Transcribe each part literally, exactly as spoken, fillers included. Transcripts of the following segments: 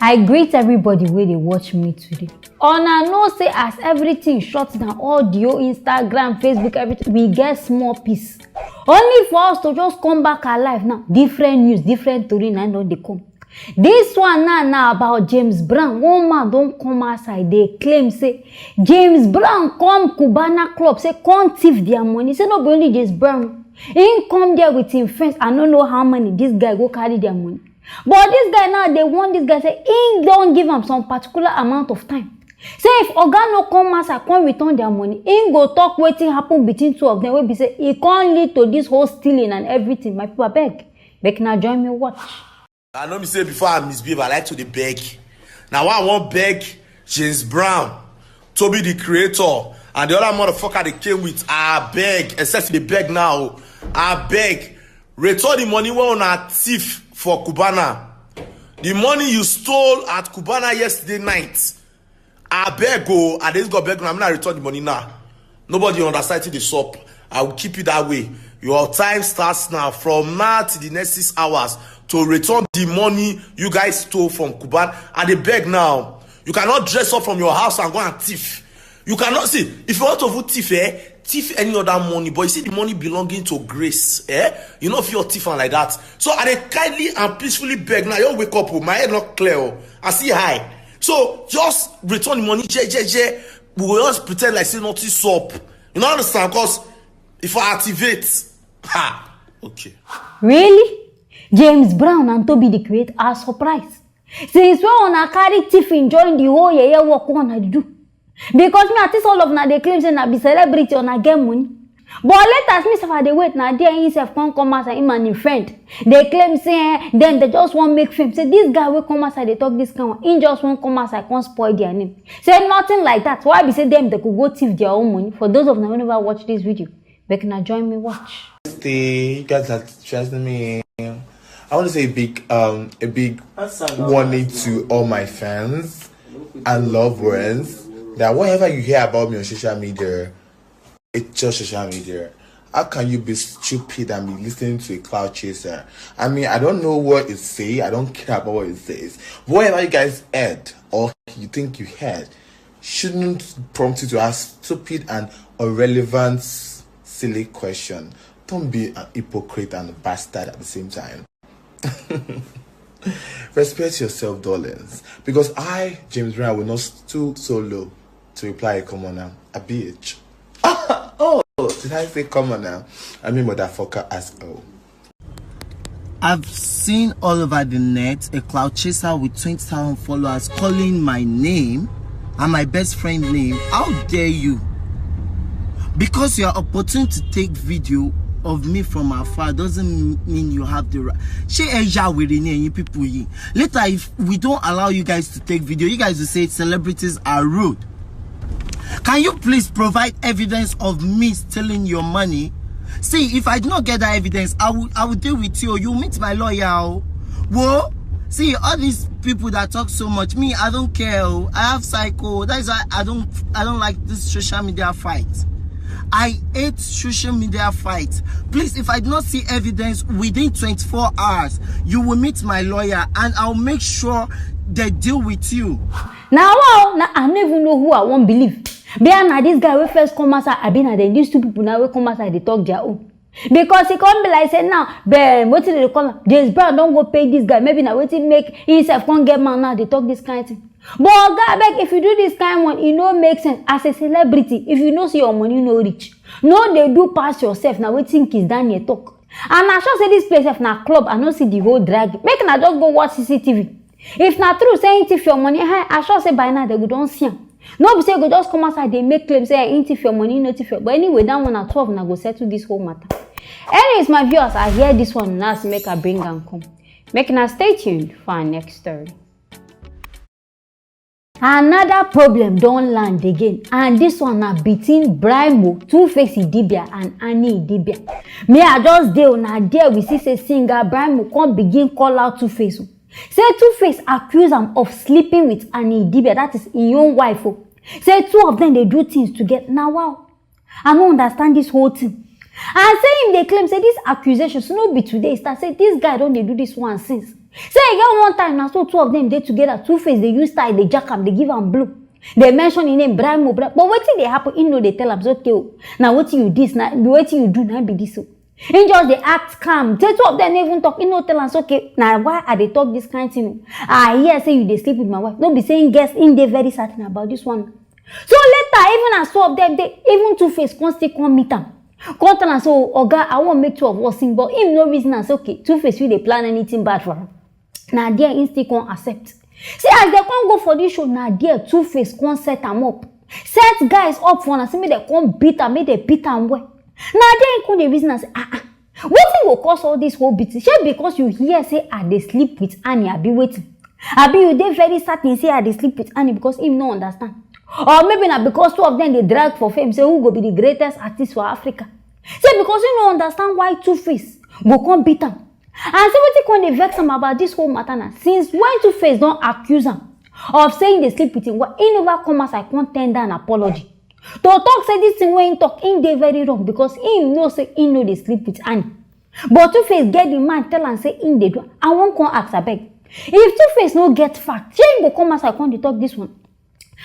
I greet everybody wey dey watch me today. Una know say as everything shut down, audio, Instagram, Facebook, everything, we get small peace. Only for us to just come back alive now, different news, different tori na im don dey come. This one now na about James Brown. One man don come outside dey claim say James Brown come Cubana club, say come thief their money. Say no be only James Brown, he come there with him friends. I no know how many this guy go carry their money. But this guy now dey warn this guy say he don give am some particular amount of time. Say if oga no come outside come return their money, he go talk wetin happen between two of them wey be say e come lead to this whole stealing and everything. My people, abeg, make una join me watch. I know me say before I misbehave, I like to dey beg. Now why I wan beg James Brown, Toby the creator, and the other motherfucker they came with. I beg, except they beg now. I beg, return the money wey una thief for Cubana. The money you stole at Cubana yesterday night. I beg o, I just go beg una, I return the money now. Nobody understand the shop. I will keep it that way. Your time starts now. From now to the next six hours to return the money you guys stole from Cubana. I dey beg now. You cannot dress up from your house and go and thief. You cannot see if you want to put thief, eh? Thief any other money, but you see the money belonging to Grace, eh? You know if you're thief and like that. So I dey kindly and peacefully beg now. You wake up, oh, my head not clear. Oh. I see high. So just return the money, je, je, je. We will just pretend like say nothing stop. You know understand? Because if I activate, ha, okay. Really? James Brown and Toby the Creator are surprised. Since when una carry tiffin join the whole yeye work wey una dey do? Because me, I think all of una dey claim say na be celebrity, una get money. But later as me sef I dey wait, na there him sef come come as him and him friend dey claim say eh, dem dey just wan make fame. Say this guy wey come outside dey talk this kind one, him just wan come outside come spoil their name. Say nothing like that. Why be say dem dey go go thief their own money? For those of una wey never watch this video, make una join me watch. Stay, you guys are stressing me. I want to say a big, um, a big warning to all my fans and loved ones that whatever you hear about me on social media, it's just social media. How can you be stupid and be listening to a cloud chaser? I mean, I don't know what it say. I don't care about what it says. But whatever you guys heard or you think you heard shouldn't prompt you to ask stupid and irrelevant, silly question. Don't be an hypocrite and a bastard at the same time. Respect yourself, darlings. Because I, James Brown, will not stoop so low to reply a commoner, a bitch. Oh, did I say commoner? I mean motherfucker as oh. I've seen all over the net a cloud chaser with twenty thousand followers calling my name and my best friend name. How dare you? Because you are opportune to take video of me from afar doesn't mean you have the right. Ṣé ẹ ya wèrè ni ẹ̀yin people yìí? Later, if we don't allow you guys to take video, you guys will say celebrities are rude. Can you please provide evidence of me stealing your money? See, if I do not get that evidence, I will I will deal with you. You meet my lawyer. Oh. Whoa. See, all these people that talk so much, me, I don't care. Oh. I have psycho. That is why I don't I don't like this social media fight. I hate social media fight. Please, if I do not see evidence within twenty-four hours, you will meet my lawyer and I'll make sure they deal with you. Na wow, na I no even know who I wan believe. Bia na this guy wey first come outside, abi na dem these two people now wey come outside dey talk their own. Because e come be like say now, ben wetin dem dey call am? James Brown don go pay this guy. Maybe na wetin make himself come get man now dey talk this kind thing. But oga abeg, if you do this kind one, e no make sense. As a celebrity, if you know say your money no reach, no dey do pass yourself. Na wetin Kizz Daniel talk. And I sure say this place sef na club. I no see the whole drag. Make una just go watch C C T V. If na true say him thief your money, eh, I sure say by now they go don see am. No be say you go just come outside dey make claim say eh, him thief your money, no thief your. But anyway, that one na twelve na go settle this whole matter. Anyways, my viewers, I hear this one last, make I bring am come. Make una stay tuned for our next story. Another problem don land again, and this one na between Brymo, Two Face Idibia and Annie Idibia. Me, I just dey una there, we see say singer Brymo come begin call out Two Face o. Say Two Face accuse am of sleeping with Annie Idibia, that is im own wife o. Say two of them dey do things together. Na wow. I no understand this whole thing. And say him dey claim say this accusations no be today e start, say this guy don dey do this one since. Say e get one time na so two of them dey together, Two Face dey use style dey jack am, dey give am blow. Dey mention him name, Brimo, Brimo. But wetin dey happen? Him no dey tell am say, "Okay o, na wetin you this, na wetin you do, na be this o." Him just dey act calm. Say two of them no even talk. Him no tell am say, "Okay, na why I dey talk this kind thing o. I hear say you dey sleep with my wife." No be say him guess, him dey very certain about this one. So later, even as two of them dey, even Two Face come still come meet am. Come tell am say, "Oh, Oga, I wan make two of us sing," but him no reason am say, "Okay, Two Face fit dey plan anything bad for am." Na there him still come accept. See, as dem come go for this show, na there Two Face come set am up. Set guys up for una, say make dem come beat am, make dem beat am well. Na there him come dey reason am say, "Ah, ah, wetin go cause all this whole beating? Shey because you hear say I dey sleep with Annie, abi wetin? Abi you dey very certain say I dey sleep with Annie?" Because him no understand. Or maybe na because two of them dey drag for fame, say who go be the greatest artist for Africa. Say because him no understand why Two Face go come beat am. And say wetin come dey vex am about this whole matter na, since when Two Face don accuse am of say him dey sleep with him wife, him never come outside come tender an apology to talk say this thing wey him talk, him dey very wrong, because him know say him no dey sleep with Annie. But Two Face get the mind tell am say him dey do am. I wan come ask abeg, if Two Face no get fact, shey him go come outside come dey talk this one?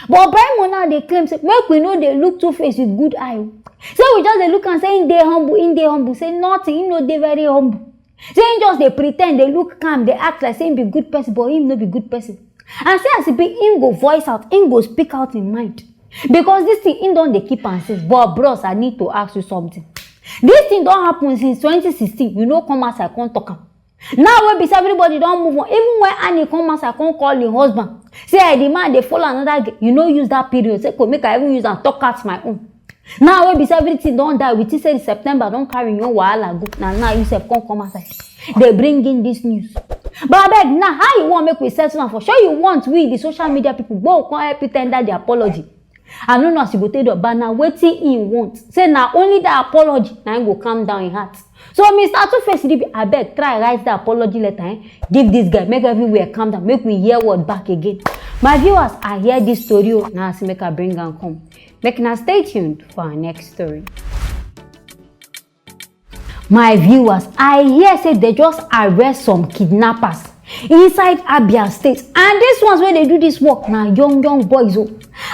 But Brimo now dey claim say make we no dey look Two Face with good eye o. Say we just dey look am say him dey humble, him dey humble. Say nothing, him no dey very humble. Say him just dey pretend, dey look calm, dey act like say him be good person, but him no be good person. And say as e be, him go voice out, him go speak out him mind. Because this thing, him don dey keep am since. But bros, I need to ask you something. This thing don happen since twenty sixteen. You no come outside come talk am. Now wey be say everybody don move on, even when Annie come outside come call him husband, say, "Eh, the man dey follow another girl," you no use that period say, "Ko, make I even use am talk out my own." Now wey be say everything don die, we think say September don carry him own wahala go. Na now you sef come come outside dey bring in this news. But abeg, now how you wan make we settle am for? Shey you want we, the social media people, go come help you tender the apology? I no know as you go take do am, but na wetin him want. Say na only that apology na him go calm down him heart. So Mister Two Face D B, abeg try write that apology letter, eh? Give this guy, make everywhere calm down, make we hear word back again. My viewers, I hear this story o, na as make I bring am come. Make una stay tuned for our next story. My viewers, I hear say they just arrest some kidnappers inside Abia State, and these ones wey dey do this work na young young boys o.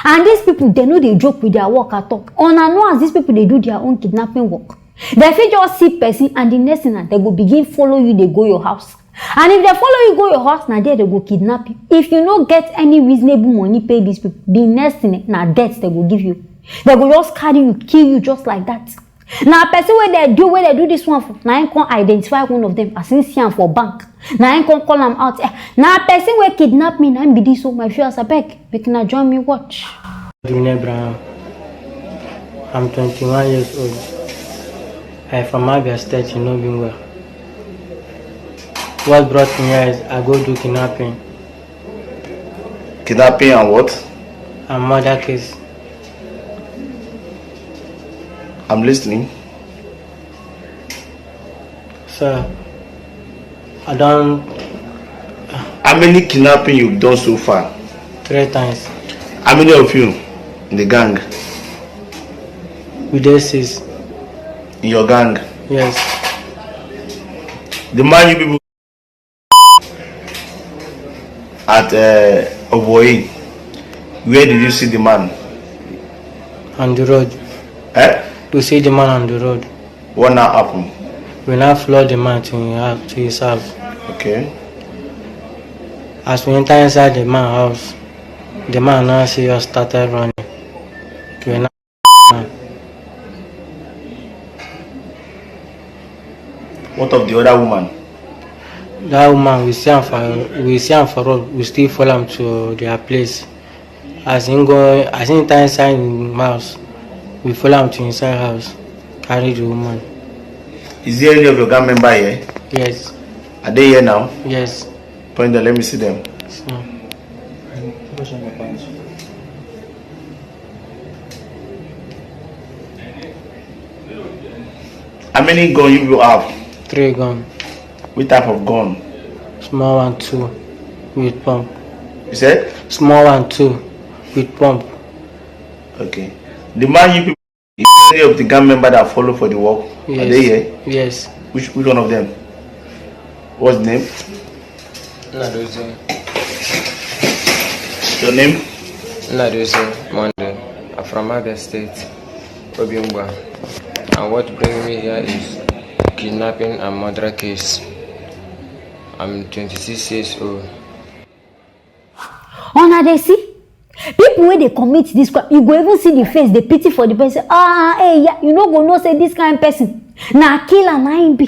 And these people, they no dey joke with their work at all. Una know as these people dey do their own kidnapping work. They fit just see person, and the next thing na they go begin follow you dey go your house. And if they follow you go your house, na there they go kidnap you. If you no get any reasonable money pay these people, the next thing na death they go give you. They go just carry you, kill you just like that. Na person wey dey do, wey dey do this one for, na him come identify one of them as him see am for bank. Na him come call am out. Eh, na person wey kidnap me, na him be this. So my viewers, abeg, make una join me watch. Edwin Abraham. I'm twenty-one years old. I from Abia State, you know me well. What brought me here is I go do kidnapping. Kidnapping and what? And murder case. I'm listening. Sir, I don't. How many kidnapping you've done so far? Three times. How many of you in the gang? We dey six. In your gang? Yes. The man you people at uh, Oboyi, where did you see the man? On the road. Eh? We see the man on the road. What now happened? We now flood the man to his house, to his house. Okay. As we enter inside the man house, the man now see us started running. We now What of the other woman? That woman, we see am for, we see am for road. We still follow am to their place. As him go, as him enter inside him house, we follow am to inside house, carry the woman. Is there any of your gang member here? Yes. Are they here now? Yes. Point them, let me see them. So. How many gun you have? Three gun. Which type of gun? Small one, two, with pump. You said? Small one, two, with pump. Okay. The man you people, is there any of the gang member that follow for the work? Are they here? Yes. Which, which one of them? What's the name? Nnadozie. Your name? Nnadozie Monday. I'm from Abia State, Obingwa. And what brings me here is kidnapping and murder case. I'm twenty-six years old. Una dey see, people wey dey commit this crime, you go even see the face, dey pity for the person. Ah, hey, yeah, you no go know say this kind person na killer na him be.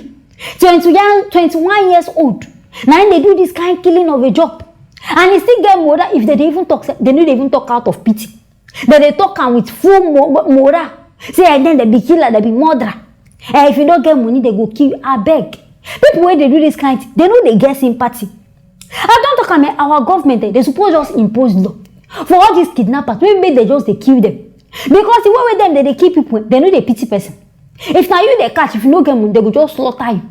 Twenty-one, twenty-one years old, na him dey do this kind killing of a job, and he still get moral. If they dey even talk, say they no dey even talk out of pity. They dey talk am with full mo- morale. Say, and then they be killer, they be murderer. Eh, if you don't get money, they go kill you. Abeg, people wey dey do this kind thing, they no dey get sympathy. I don talk am, eh, our government, eh, they suppose just impose law for all these kidnappers. Wey make they just dey kill them, because the way wey dem dey dey kill people, they no dey pity person. If na you they catch, if you no get money, they go just slaughter you.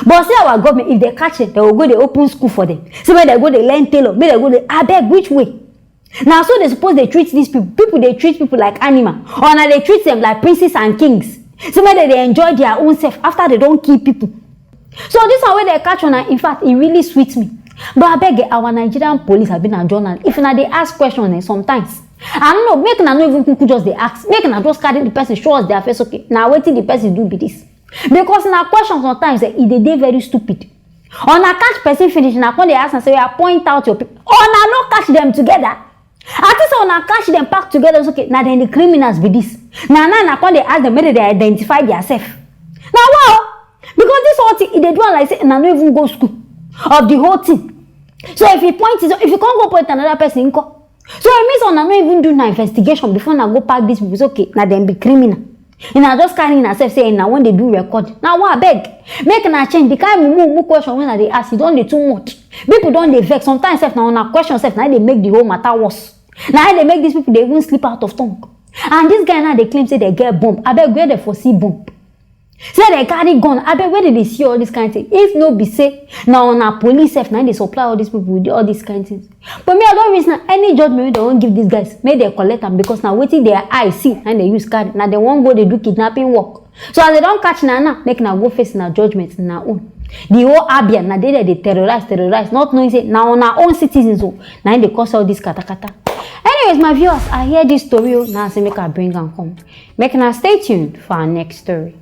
But see our government, if they catch them, they go go dey open school for them. See where they go dey learn tailor, make they go dey, abeg, which way? Na so they suppose dey treat these people. People dey treat people like animal, or na dey treat them like princes and kings. Say make they dey enjoy their own self after they don kill people. So this one wey they catch una, in fact, e really sweet me. But abeg, eh, our Nigerian police have been a journal. If una dey ask question, eh, sometimes, I don't know, make una no even kuku just dey ask. Make una just carry the person, show us their face. Okay, na wetin the person do be this? Because na question sometimes, eh, e dey dey very stupid. Una catch person finish, na come dey ask am say, "Oya, point out your people." Una no catch them together. I think say una catch them pack together. It's okay, na dem the criminals be this. Na now na come dey ask them whether they identify their self. Na wow! Because this whole thing, e dey do am like say una no even go school of the whole thing. So if you point it, if you can't go point another person, nko? So it means una no even do na investigation before na go pack these people. It's okay, na dem be criminal. Una just carry una self say na when they do record. Na wa, abeg, make una change the kind mumu mumu question wey una dey ask. E don dey too much. People don dey vex. Sometimes sef na una question sef na dey make the whole matter worse. Na dey make these people dey even slip out of tongue. And this guy now dey claim say they get bomb. Abeg, where they for see bomb? Say they carry gun. Abeg, where they dey see all this kind thing? If no be say na una police sef na dey supply all these people with all these kind things. But me, I don reason am, any judgment wey they wan give these guys, make they collect am, because na wetin their eye see na they use carry. Na they wan go dey do kidnapping work. So as they don catch na now, make na go face na judgment na own. The whole Abia na dey there dey terrorize, terrorize, not knowing say na una own citizens o, na im dey cause all this katakata. Anyways, my viewers, I hear this story o, na say make I bring am come. Make na stay tuned for our next story.